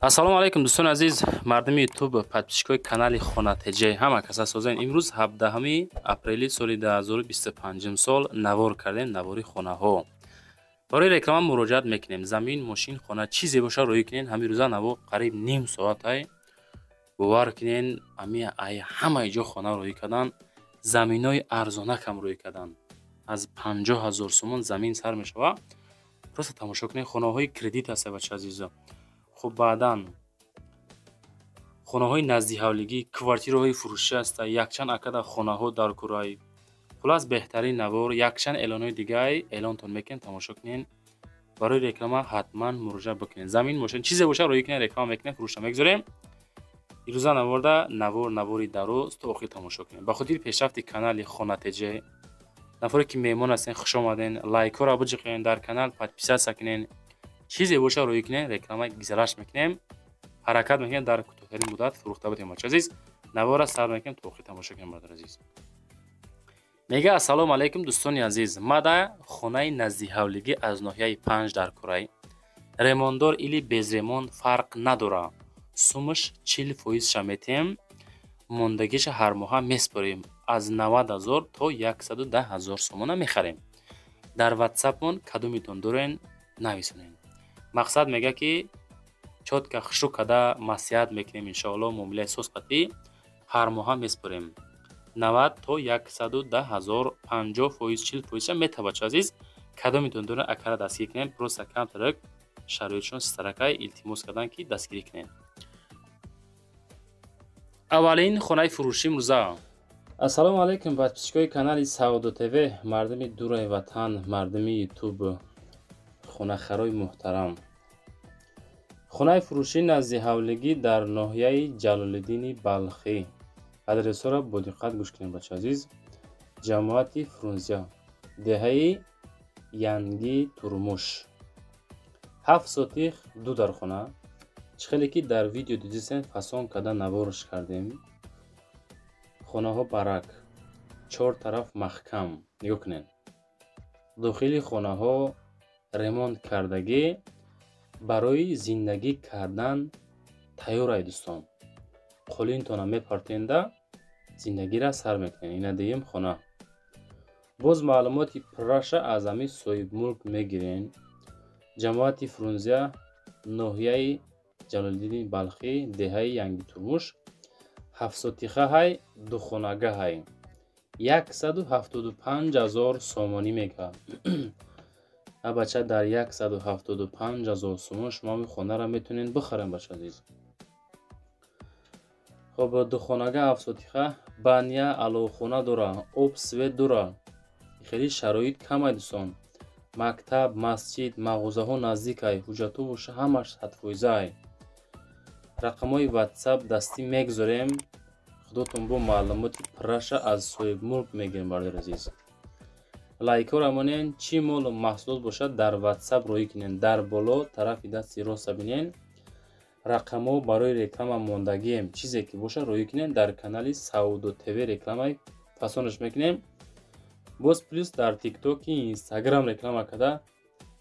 Ассалому алайкум, дӯстони азиз, мардуми Ютуб, подписчикои канали Хона ТЖ, ҳама каса созен. Имрӯз 17 апрели соли 2025 сол навор кардем, навори хонаҳо. Барои реклама муроҷиат мекунем. Замин, мошин, хона, чизе боша, рӯӣ кунен. Ҳамин рӯза навор қариб ним соатай. Бовар кунен, ами ай ҳамаи ҷо хона рӯӣ кардан, заминои арзонакам рӯӣ кардан. Аз 50 ҳазор сомон замин сар мешава. Просто тамошо кунед, хонаҳои кредит ҳаста, бача азизо. Хуб, баъдан хонаҳои наздиҳавлигӣ, квартираҳои фурӯшӣ ҳаста, якчанд акада хонаҳо дар кӯрай. Хулас, беҳтарин навор, якчанд эълонҳои дигай эълонтон мекунем, тамошо кунед. Барои реклама ҳатман муроҷиат бикунед. Замин, мошин, чизе боша, рӯӣ кунед, реклама мекунем, фурӯшта мегузорем. Ирӯза наворда навор навори дароз то охир тамошо кунед. Ба хотири пешрафти канали Хона ТЖ, нафаре ки меҳмон ҳастен, хуш омаден, лайкҳоро биҷиқен, дар канал подписаться кунед. Чизе боша, рӯӣ кунед, реклама гизараш мекунем, ҳаракат мекунем, дар кӯтоҳтарин муддат фурӯхта будем. Бача азиз, навора сар мекунем, то охир тамошо кунем. Бародар азиз мега: «Ассалому алайкум, дӯстони азиз, мада хонаи наздиҳавлигӣ аз ноҳияи Панҷ дар кӯрай, ремонтдор или без ремонт фарқ надора, сумаш 40 фоизша метиҳем, мондагиша ҳар моҳа меспорем, аз 90 000 то 110 000 сомона мехарем. Дар ватсапмон кадомитон дорен, нависонем». Мақсад мега, ки чётко хушрӯ карда маслиҳат мекунем, иншоалло, муомилаи соз қатъӣ, ҳар моҳа меспорем. 90 то 110 ҳазор, 50%, 40 фоизша мета. Бача азиз, кадомитон дорен, акара дастгирӣ кунем. Просто камтарак шароитшон систаракай, илтимос кардан, ки дастгирӣ кунем. Аввалин хонаи фурӯшӣ имрӯза. Ассалому алайкум, подписчикои канали Савдо ТВ, мардуми дураи ватан, мардуми Ютуб, хонахарои муҳтарам. Хонаи фурӯшӣ назди ҳавлигӣ дар ноҳияи Ҷалолиддини Балхӣ. Адресҳоро бо диққат гӯш кунед, бача азиз. Ҷамоати Фрунзия, деҳаи Янги Турмуш, 7 сотих, ду дархона. Чӣ хеле ки дар видео дидисен, фасон карда наворш кардем. Хонаҳо барак, чор тараф маҳкам. Нигоҳ кунед, дохили хонаҳо ремонт кардагӣ, барои зиндагӣ кардан тайёрай. Дӯстон, қолинтона мепартенда, зиндагира сар мекунед. Ина дуюм хона. Боз маълумоти пурраша аз ҳамин соҳибмулк мегирен. Ҷамоати Фрунзия, ноҳияи Ҷалолиддини Балхӣ, деҳаи Янгитурмуш, ҳафтсотихаҳай, духонагаҳай, 175 000 сомонӣ мега. А бача, дар 175 000 сомон шумо ҳамин хонаро метавонед бихарем, бача азиз. Хоб, духонага, ҳафтсотиха, баня, аловхона дора, об, свет дора. Хеле шароит камай, дӯстон. Мактаб, масҷид, мағозаҳо наздикай, ҳуҷҷатҳо боша, ҳамаш садфоизаай. Рақамҳои ватсап дастӣ мегузорем, худотон бо маълумоти пурраша аз соҳибмулк мегирем. Бародари азиз, лайкҳоро монен, чӣ молу маҳсулот бошад, дар ватсап роҳӣ кунен. Дар боло тарафи дасти роста бинен, рақамҳо барои реклама мондагием. Чизе ки бошад, роҳӣ кунен, дар канали Савдо ТВ рекламаи фасонаш мекунем. Боз плюс дар Тиктоки, Инстаграм реклама карда,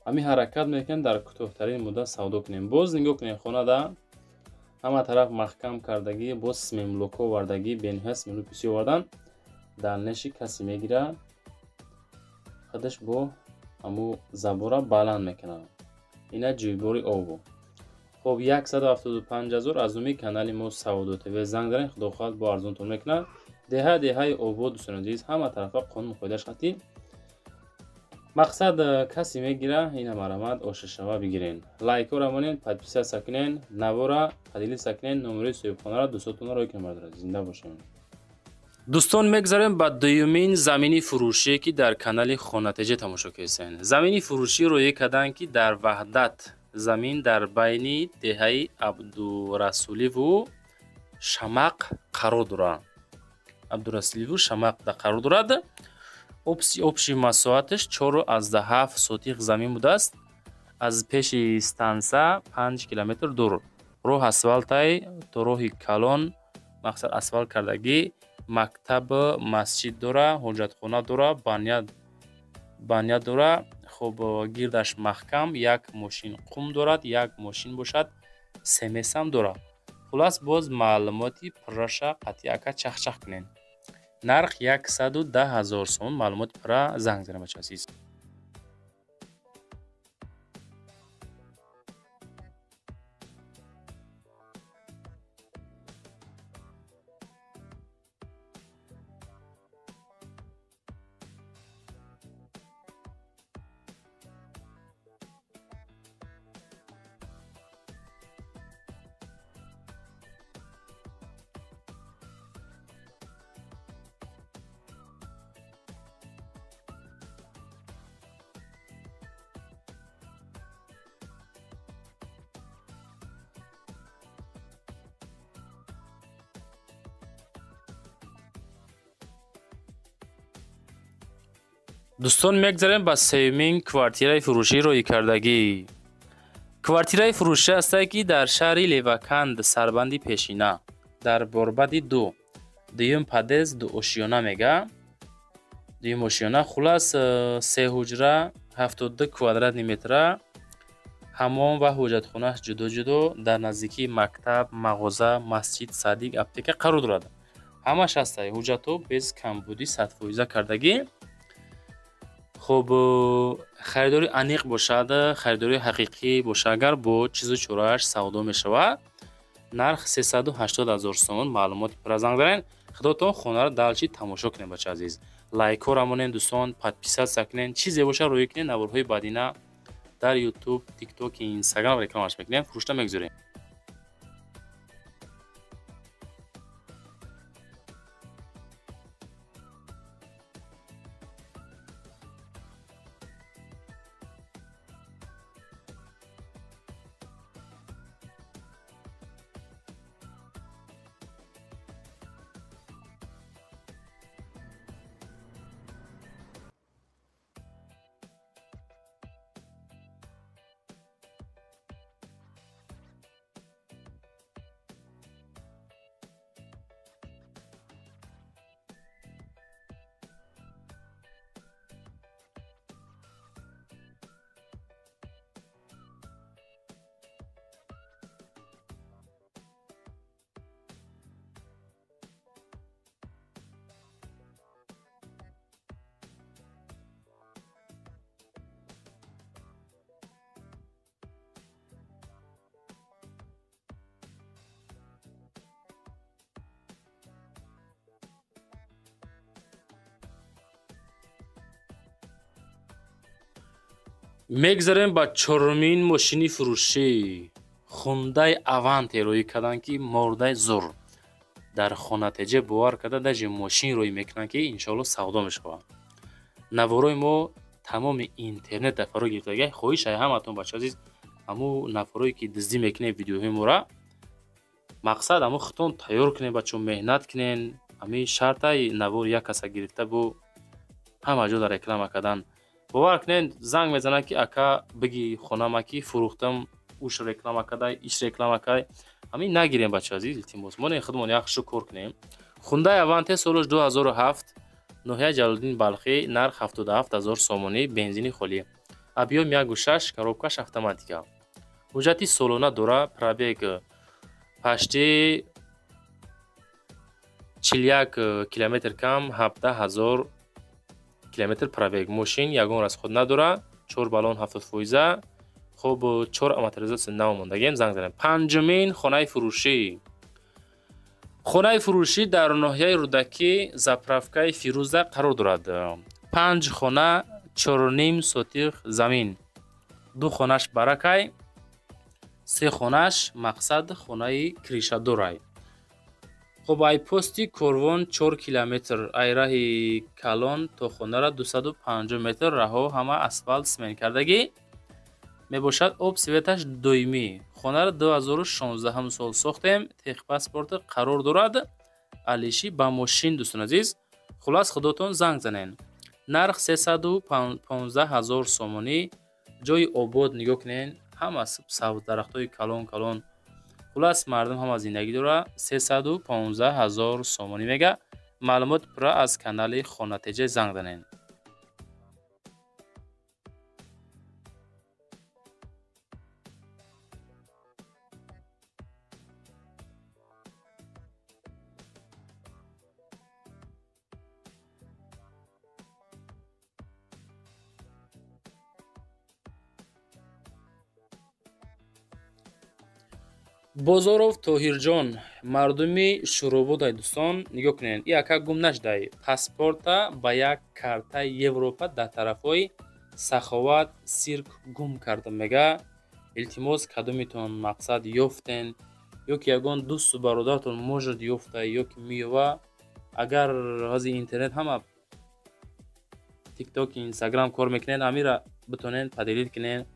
ҳамин ҳаракат мекунем, дар кӯтоҳтарин муддат савдо кунем. Боз нигоҳ кунем, хонада ҳама тараф маҳкам кардагӣ, боз семенблокҳо овардагӣ, бениҳоят семенблок бисёр овардан. Дальнейший касе мегира, худаш бо ҳаму забора баланд мекунад. Ина ҷӯйбори обу. Хоб, 175 000. Аз номи канали мо Савдо ТВ занг дарен, худо хоҳад, бо арзонтон мекунад. Деҳа деҳаи обод, дӯстони азиз, ҳама тарафа қонун қоидаш қатъӣ. Мақсад, касе мегира, ина марамат ошашава бигирен. Лайкҳоро монен, подписаться кунен, навора поделиться кунен, номерои соҳибхонаро дӯстотонро рой кунен. Бародари, зинда бошем. Дӯстон, мегзарем ба дуюмин замини фурӯшие, ки дар канали Хона ТЖ тамошо кардем. Замини фурӯшӣ рӯя карданд, ки дар Ваҳдат, замин дар байни деҳаи Абдурасуливу Шамақ қарор дорад. Абдурасуливу Шамақ қарор дорад. Общий масоҳаташ 4,7 сотих замин будааст. Аз пеши станса 5 километр дур, роҳ асфалтай, то роҳи калон, мақсад, асфалт кардагӣ. Мактаб, масҷид дора, ҳоҷатхона дора, баня дора. Хуб, гирдаш маҳкам, як мошин қум дорад, як мошин бошад. Семесам дора. Хулас, боз маълумоти пурраша қатъи ака чахчах кунед. Нарх 110 000 сомон. Маълумоти пурра занг занед, бачаи азиз. Дӯстон, мегзарем ба сеюмин квартираи фурӯшӣ роикардагӣ. Квартираи фурӯшӣ ҳастае, ки дар шаҳри Леваканд, сарбанди пешина, дар борбади ду, дуюм подъезд, дуошиёна мега. Дуюм ошиёна, хулас, се ҳуҷра, 72 квадратни метра, ҳамом ва ҳоҷатхонааш ҷудо ҷудо, дар наздикии мактаб, мағоза, масҷид, садик, аптека қарор дорад. Ҳамаш ҳастае, ҳуҷҷатҳо без камбудӣ 100% кардагӣ. Хуб, харидори аниқ бошад, харидори ҳақиқӣ бошад, агар бо чизу чорааш савдо мешавад. Нарх 380 000 сомон. Маълумоти пурра занг занед. Худотон хонаро далчи тамошо кунед, бача азиз. Лайкҳоро монед, дӯстон, подписаться кунед, чизе бошад рӯй кунед, наворҳои баъдина дар YouTube, TikTok, Instagram рекламаш мекунем, фурӯшта мегузорем. Мегзарем ба чорумин мошини фурӯшӣ. Хундай Аванте рӯй карданд, ки мордаи зур. Дар хонатеҷа бовар карда даже мошин рӯй мекунанд, ки иншоалло савдо мешавад. Наворои мо тамоми интернет дар фаро гирифтага. Хоҳиш ай ҳаматон, бача азиз, ҳамун нафарое ки дуздӣ мекунед видеоҳои мора, мақсад ҳамун худтон тайёр кунед, бачо, меҳнат кунед. Ҳамин шартай навор як каса гирифта бу ҳама ҷо дар реклама кардан. Бовар кунед, занг мезанад, ки ака, биги хонама ки фурӯхтам, уш реклама кардай, иш реклама кардай. Ҳамин нагирем, бача азиз, илтимос. Мо не худмон як хушу кор кунем. Хундай Аванте солаш 2007, ноҳияи Ҷалолиддин Балхӣ, нарх 77 000 сомонӣ, бензини холӣ. Объём 1,6, коробкаш автоматика. Ҳуҷҷати солона дора, пробег пашти 41 километр кам, 17 000 километр пробег. Мошин ягон расход надора, 4 баллон 70%. Хуб, 4 амортизатсия нав мондагем, занг занем. Панҷумин хонаи фурӯшӣ. Хонаи фурӯшӣ дар ноҳияи Рӯдакӣ, заправкаи Фирӯза қарор дорад. 5 хона, 4,5 сотих замин. 2 хонаш баракай, 3 хонаш мақсад хонаи кришадорай. Хуб, ай пости корвон 4 километр, ай раҳи калон то хонара 250 метр, раҳо ҳама асфалт симент кардагӣ мебошад, об светаш доимӣ. Хонаро 2016 сол сохтем, техпаспорт қарор дорад, алиши ба мошин, дӯстон азиз. Хулас, худотон занг занед. Нарх 315 000 сомонӣ. Ҷои обод нигоҳ кунед, ҳама сабз дарахтҳои калон калон. Хулас, мардум ҳама зиндагӣ дора. 315 000 сомонӣ мега. Маълумот пурра аз канали Хонатеҷа занг занед. Бозоров Тоҳирҷон, мардуми Шурободай дӯстон, нигоҳ кунед. И ака гум нашдай. Паспорта ба як картаи Европа дар тарафҳои Саховат сирк гум карда мега. Илтимос, кадомитон мақсад ёфтен ё ки ягон дӯсту бародаратон может ёфта ё ки меёва, агар ҳозир интернет ҳама тикток, инстаграм кор мекунед, амира битонед поделить кунед,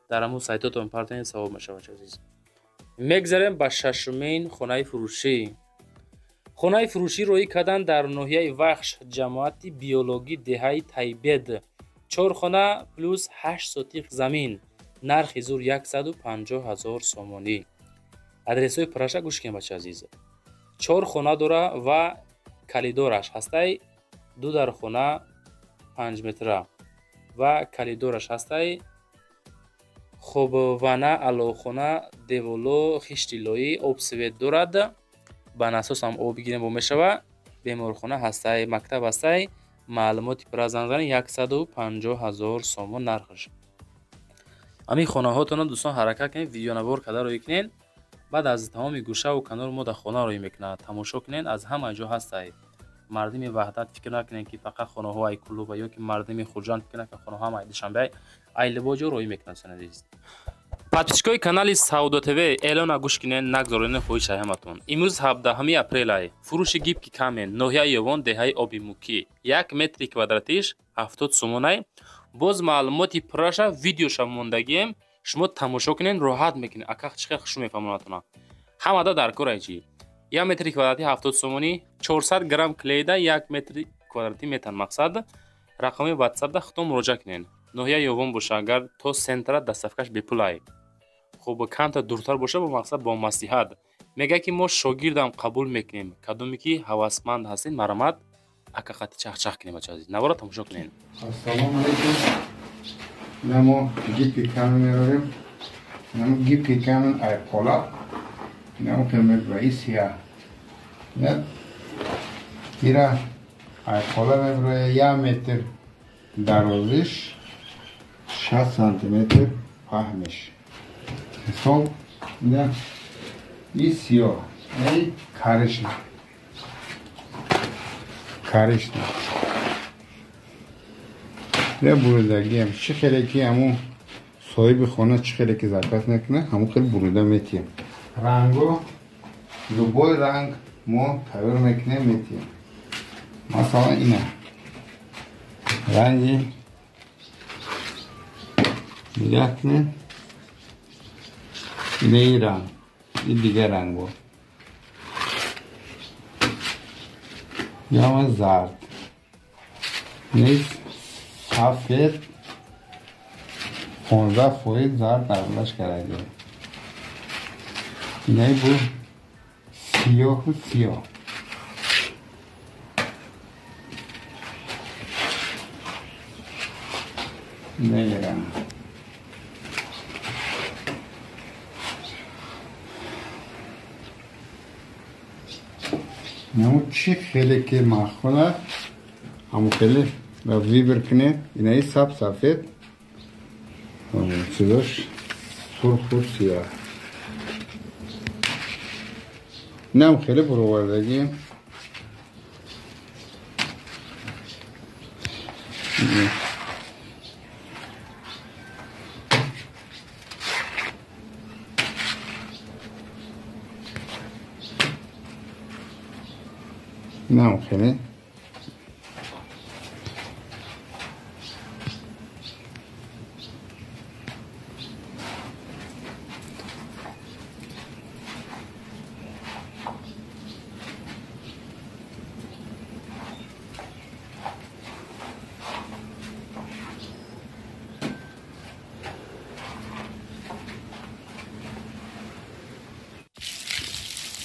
дар ҳамун сайтотон партонед, савоб мешавад азиз. Мегзарем ба шашумин хонаи фурӯшӣ. Хонаи фурӯшӣ роӣ кардан дар ноҳияи Вахш, ҷамоати биологӣ, деҳаи Тайбед. 4 хона плюс 8 сотиқ замин. Нархи зур 150 000 сомонӣ. Адресҳои пурраша гӯш кунед бача азиз. 4 хона дора ва калидораш ҳастай 2 дар хона 5 метра ва калидораш ҳастай. Хоб, вана, аловхона, деволо, хишти лоӣ, об свет дорад. Ба насос ҳам об бигирем бо мешава. Беморхона ҳастай, мактаб ҳастай. Маълумоти пурра занг занед 150 000 сомон нархаш. Ҳамин хонаҳотонро дӯстон ҳаракат кунед, видеонавор карда роӣ кунед. Баъд аз тамоми гӯшаву канор мо дар хона роӣ мекунад. Тамошо кунед, аз ҳама ҷо ҳастай. Мардуми Ваҳдат фикр накунед, ки фақат хонаҳо ай Кулуба ё ки мардуми Хуҷанд фикр накунед, хонаҳо ҳам ай Душанбе, ай либо ҷо роӣ мекунад дӯстони азиз. Подписчикои канали Савдо ТВ эълона гӯш кунед, нагзоред хоҳиши ҳаматон. Имрӯз 17 апрелай. Фурӯши гибки камен, ноҳияи Ёвон, деҳаи Обимукӣ. 1 метри квадратиш 70 сомонай. Боз маълумоти пурраша видеоша мондагием, шумо тамошо кунед, роҳат мекунед. Ака чӣ хел хушу мефаҳмонатона. Ҳамада дар кор ай чӣ? 1 метри квадрати 70 сомонӣ, 400 грамм клейда 1 метри квадрати метан. Мақсад рақами WhatsApp-да худтон муроҷиат кунед. Ноҳияи Ёвон боша, агар то центра доставкаш бепулай. Хуб, камтар дуртар боша, бо мақсад бо маслиҳат. Мегӯяд ки мо шогирдам қабул мекунем. Кадоме ки ҳавасманд ҳастед, марамат ака қати чахчах кунем бача азиз. Навора тамошо кунед. Ассалому алайкум. Намо гибки камен мерорем. Намо гибки камен ай қола. Намо кемер раисия. Ира ай қола меброя 1 метр дарозиш, 60 сантиметр паҳниш. Мисол, ина и сиёҳ, ай каришна. Каришна. Я буридагиам, чӣ хеле ки ҳамун соҳиби хона чӣ хеле ки заказ мекунад, ҳамун хел бурида метиҳем. Ранго, любой ранг мо тайёр мекунем, метиҳем. Масалан, ина ранги нигоҳ кунед, ина ин ранг, ин дигар ранго. Яма зард, низ сафед, 15% зард аралаш карда. Инаи бу сиёҳу сиёҳ. Инаи ранг. Наму чӣ хеле ки маъқул аст, ҳамун хеле вибр кунед. Инаи саб сафед, чизош сурху сиёҳ. Инам хеле буровардагӣ. Инам хеле.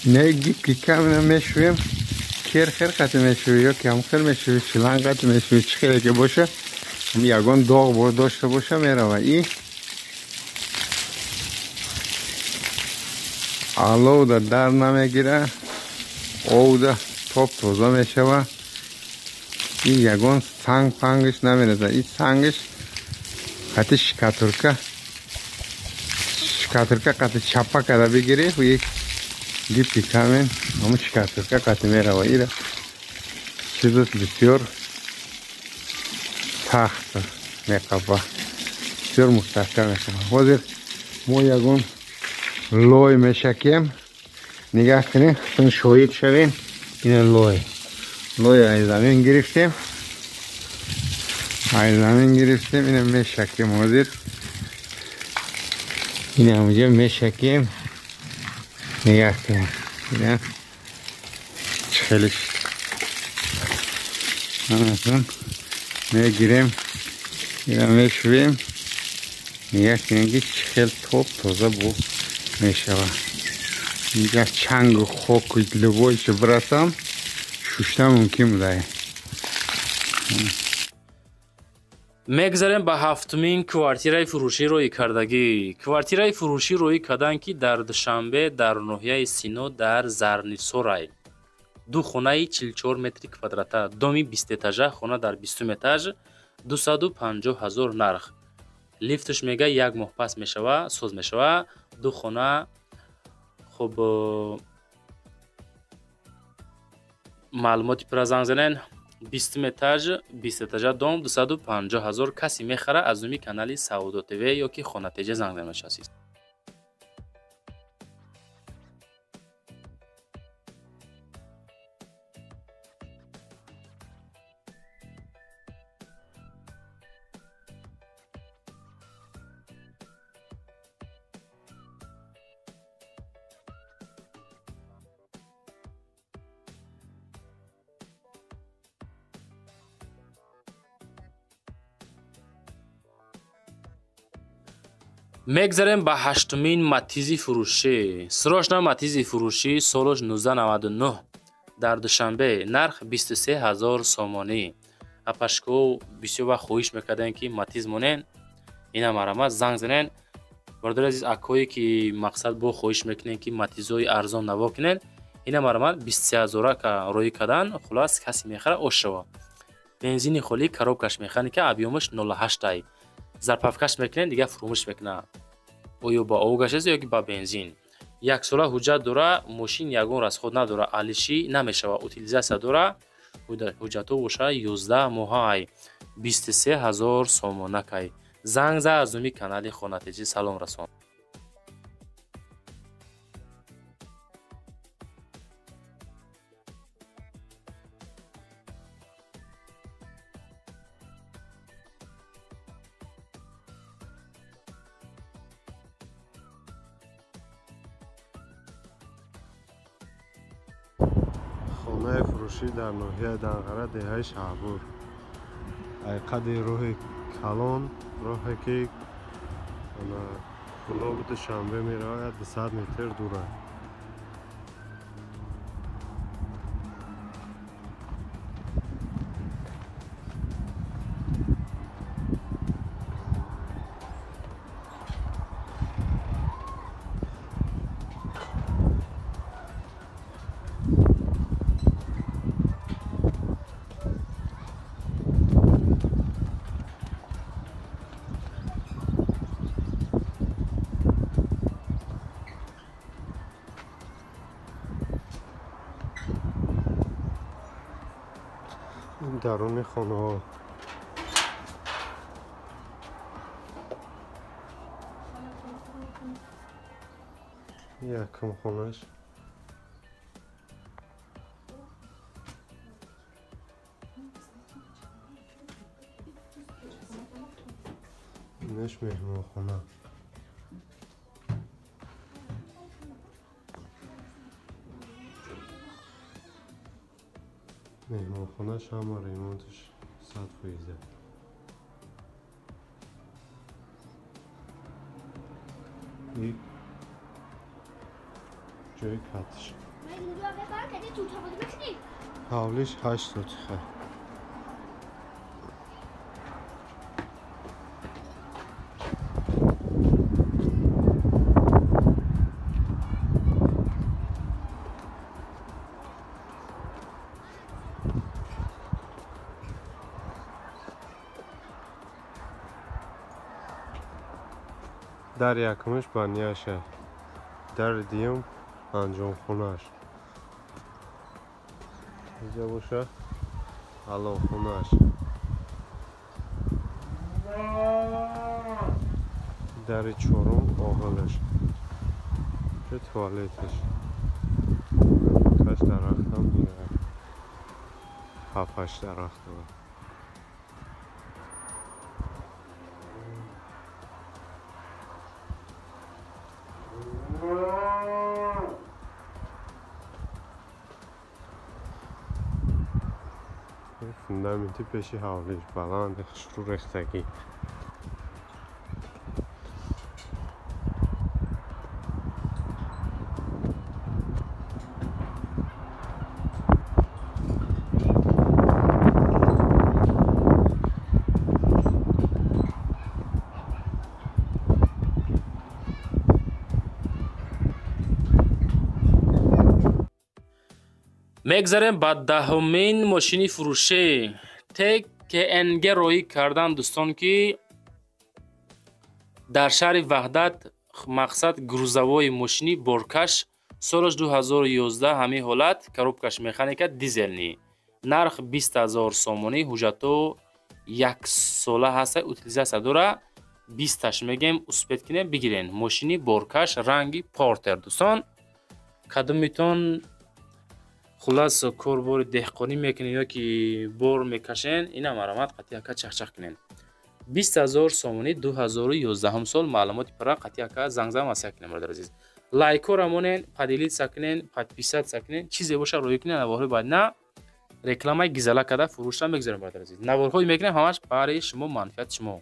Не гибки камена мешӯем, кер-хер қати мешӯӣ ё камхел мешӯӣ, шланг қати мешӯӣ, чӣ хеле ки боша, ягон доғ дошта боша мерава. И аловда дар намегира, овда топ тоза мешава. И ягон санг пангиш намереза. И сангиш қати шкатурка Штукатурка қати чапа када бигирӣ, гипси камен, ҳамун штукатурка қати мерава. Ира чизаш бисёр сахт меқапа, бисёр мустаҳкам мешава. Ҳозир мо ягон лой мешакем, нигаҳ кунем, чун шоҳид шавем. Ина лой, лой аз замин гирифтем, аз замин гирифтем, ина мешакем ҳозир. Ина ҳамҷа мешакем, нигаҳ кунем, ина хеле шуд. Мегирем, ина мешӯем, нигаҳ кунем ки чӣ хел топ тоза бу мешавад. Инҷа чангу хоку любой чӣ бирасам, шушта мумкин буда. Мегзарем ба ҳафтумин квартираи фурӯшӣ роӣ кардагӣ. Квартираи фурӯшӣ роӣ карданд, ки дар Душанбе, дар ноҳияи Сино, дар Зарнисорай. Ду хонаи 44 метри квадрата, доми 20 этажа, хона дар 20 этаж, 250 ҳазор нарх. Лифтш мега як моҳ пас мешава, соз мешава. Ду хона, хуб, маълумоти пурра занг занен. 20 этаж, 20 этажа дом, 250 ҳазор касе мехара аз номи канали Савдо ТВ ё ки Хона ТЖ занг занед азиз. Мегзарем ба ҳаштумин Матизи фурӯшӣ. Срочно Матизи фурӯшӣ, солаш 1999, дар Душанбе, нарх 23 ҳазор сомонӣ. Апашко бисёр вақт хоҳиш мекардем, ки Матиз монен, ина марамат занг занен. Бародари азиз, акое ки мақсад бо хоҳиш мекунем, ки Матизҳои арзон наво кунен, ина марамат 23 ҳазора роӣ кардан. Хулас, касе мехара ош шава. Бензини холӣ, коробкаш механика, объёмаш 0,8 ай. Зарпавкаш мекунен, дигар фурӯмӯш мекунад. Оё ба об гаштааст ё ки ба бензин. Яксола ҳуҷҷат дора, мошин ягон расход надора, алишӣ намешава, утилизатсия дора, ҳуҷҷатҳо боша 11 моҳай, 23 ҳазор сомонакай. Занг за аз номи канали Хона ТЖ салом расон. Хонаи фурӯшӣ дар ноҳияи Данғара, деҳаи Шаҳбур. Айқади роҳи калон, роҳе ки Кӯлобу Душанбе меравад, 200 метр дур аст. Даруни хонаҳо. Якум хонаш. Инаш меҳмонхона. Меҳмонхонаш ҳама ремонташ 100%. И ҷои катш. Ҳавлиш 8 сотиха. Дар якумаш баняша, дари дуюм анҷомхонаш. Инҷа боша аловхонаш. Дари чорум оғилаш. Инҷа туалеташ. Таш дарахтам дорад. 7-8 дарахт дорад. Фундаменти пеши ҳавлиш баланд, хушрӯ рехтагӣ. Мегзарем ба даҳумин мошини фурӯшӣ. ТКНГ роҳӣ кардан дӯстон, ки дар шаҳри Ваҳдат мақсад грузовой мошини боркаш, солаш 2011, ҳамин ҳолат, коробкаш механика, дизелни. Нарх 20 000 сомонӣ, ҳуҷҷатҳо яксола ҳаста, утилизатсия дора. 20-таш мегем, успеть кинем бигирен. Мошини боркаш ранги портер дӯстон. Кадомитон хулас корбори деҳқонӣ мекунед ё ки бор мекашен, ина марамат қатъи ака чахчах кунед. 20 000 сомонӣ, 2011 сол, маълумоти пурра қатъи ака занг зан васия кунем, бародари азиз. Лайкҳоро монен, поделиться кунен, подписаться кунен, чизе боша рӯй кунен, наворҳои баъд на рекламаи гизала карда фурӯшта мегузорем, бародари азиз. Наворҳои мекунем ҳамаш барои шумо, манфиати шумо.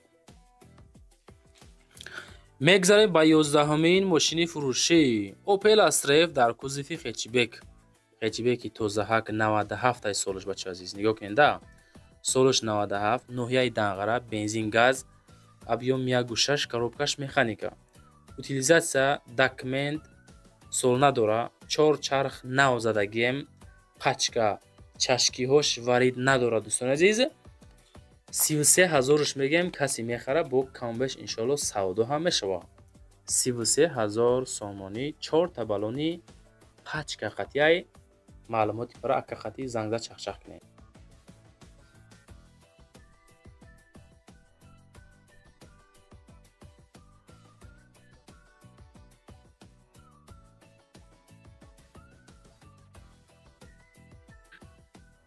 Мегзарем ба 11-умин мошини фурӯшӣ. Opel Astra F дар кузови хетчбек. Хетчбеки тозаҳак, 97 солаш, бача азиз, нигоҳ кунед да. Солаш 97, ноҳияи Данғара, бензин газ, объем 1.6, коробкаш механика. Утилизатсия, документ сол надора, 4 чарх нав задагием, пачка чашкиҳош варид надора, дӯстони азиз. 33 000 мегем, касе мехара бо камбеш иншоалло савдо ҳам мешава. 33 000 сомонӣ, 4 та баллони пачка қатъияй. Маълумоти пурра ака қатъи занг зад чахчах кунед.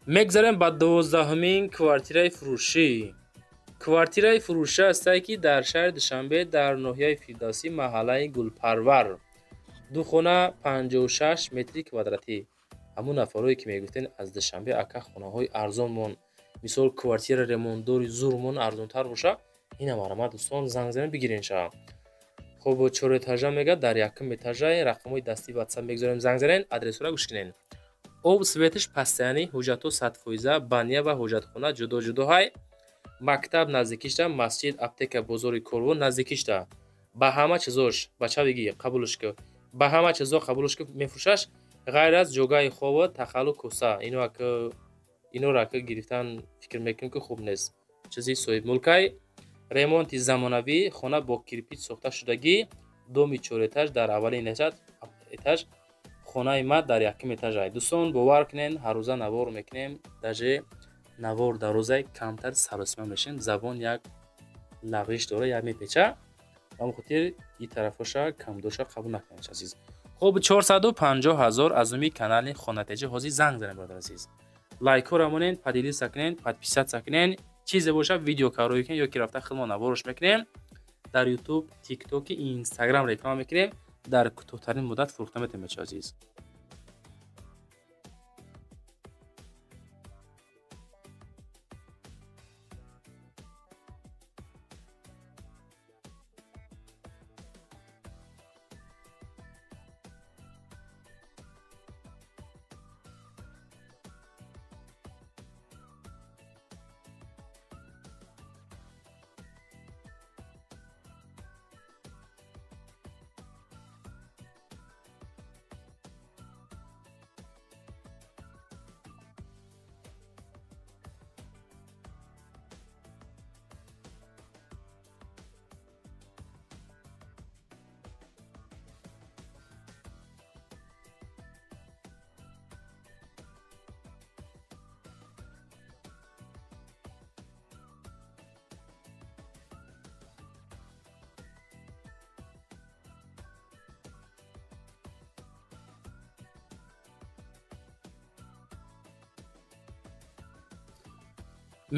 Мегзарем ба 12-умин квартираи фурӯшӣ. Квартираи фурӯшӣ ҳастае, ки дар шаҳри Душанбе дар ноҳияи Фирдавсӣ, маҳаллаи Гулпарвар, ду хона, 56 метри квадратӣ. Ҳамун нафарое ки мегуфтен аз Душанбе ака хонаҳои арзонмон, мисол квартира ремонтдори зурмон арзонтар боша, ина марамат дӯстон занг занед бигирен ша. Хоб, 4 этажа мега, дар якум этажаи рақамҳои дастии WhatsApp мегузорем, занг занед, адресҳоро гӯш кунед. Об светиш пастаяни, ҳуҷҷатҳо 100%, баня ва ҳуҷҷатхона ҷудо ҷудоҳай, мактаб наздикишта, масҷид, аптека, бозори корвон наздикишта. Ба ҳама чизош бача бигӣ қабулш ки, ба ҳама чизо қабулш ки мефурӯшаш, ғайр аз ҷогаи хова, тахаллу коса. Инора ака гирифтан фикр мекунем ки хуб нест. Чизи соҳибмулкай, ремонти замонавӣ, хона бо кирпич сохта шудагӣ, доми 4 этаж, дар аввалин этаж, хонаи ма дар якум этаж ай. Дӯстон бовар кунен, ҳаррӯза навор мекунем, даже навор дар рӯзаи камтар саросима мешем, забон як лағиш дора, як мепеча. Ба ҳамин хотир и тарафоша камдоша қабул накунед, азиз. Хоб, 450 000 аз уми канали Хонатеҷи ҳозир занг занед, бародари азиз. Лайкҳоро монен, поделиться кунен, подписаться кунен, чизе боша видео кароӣ кунен ё ки рафта худмон наворош мекунем. Дар YouTube, TikTok, Instagram реклама мекунем, дар кӯтоҳтарин муддат фурӯхта метавонем, бачаи азиз.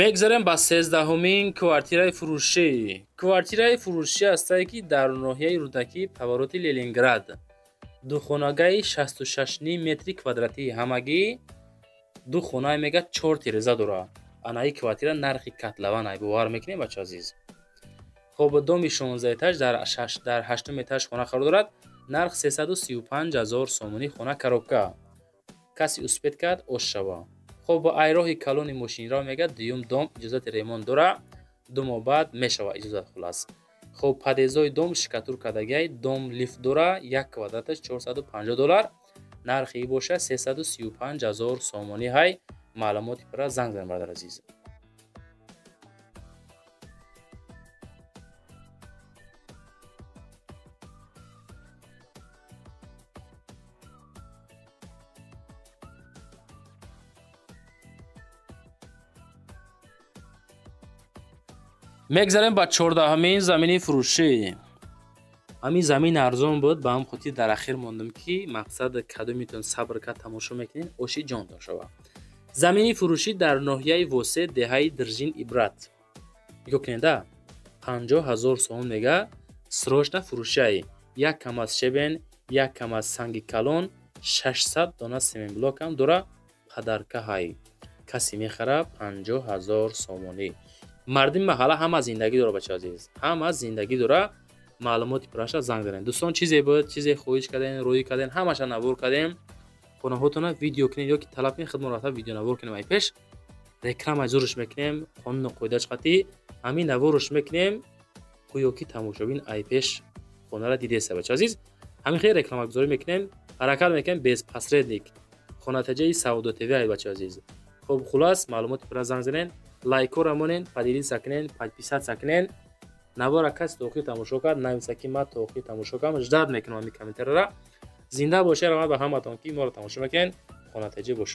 Мегзарем ба 13-ҳумин квартираи фурӯшӣ. Квартираи фурӯшӣ ҳастае, ки дар ноҳияи Рӯдакӣ, повороти Ленинград. Духонагаи 66,5 метри квадратӣ, ҳамагӣ ду хона мега 4 тиреза дора. Анаи квартира нархи котлован ай, бовар мекунем, бача азиз. Хоб, доми 16 этаж, дар 8 этаж хона қарор дорад. Нарх 335 ҳазор сомонӣ, хона коробка. Каси успеть кард, ош шава. Хоб, ай роҳи калони мошинро мега дуюм дом, иҷозати ремонт дора, 2 моҳ баъд мешава иҷозат, хулас. Хоб, подъездҳои дом штукатур кардагиай, дом лифт дора, як квадраташ $450, нархи боша 335 ҳазор сомонӣ ҳай. Маълумоти пурра занг занед, бародар азиз. Мегзарем ба 14-ҳамин замини фурӯшӣ. Ҳамин замин арзон буд, ба ҳам хотир дар ахир мондам, ки мақсад кадомитон сабр кард, тамошо мекунед, оши ҷонтон шава. Замини фурӯшӣ дар ноҳияи Восе, деҳаи Диржин Ибрат. Нигоҳ кунед, 50 ҳазор сомон мега, срочно фурӯшиай. Як кам аз щебень, як кам аз санги калон, 600 дона семенблок ҳам дора, подарка ҳай. Касе мехара 50 ҳазор сомонӣ. Мардими маҳалла ҳама зиндагӣ дора, бача азиз, ҳама зиндагӣ дора. Маълумоти пурраша занг занед. Дӯстон, чизе буд, чизе хоҳиш кардем, рӯӣ кардем, ҳамаша навор кардем. Хонаҳотона видео кунед ё ки талаб кунед, худмон рафта видеонавор кунем. Ай пеш реклама зурш мекунем, қонуну қоидааш қатъӣ ҳамин наворш мекунем, гӯё ки тамошобин ай пеш хонара дидеста, бача азиз. Ҳамин хел рекламагузорӣ мекунем, ҳаракат мекунем без посредник. Хонатаҷаи Савдо ТВ ай, бача азиз. Хоб, хулас, маълумоти пурра занг занед, лайкҳоро монед, поделиться кунед, подписаться кунед. Навора каси то охир тамошо кард, нависа ки ман то охир тамошо кардам, ждать мекунам ҳамин комментарияро. Зинда бошед, раҳмат ба ҳаматон, ки моро тамошо мекунед. Хонатаҷӣ бошед.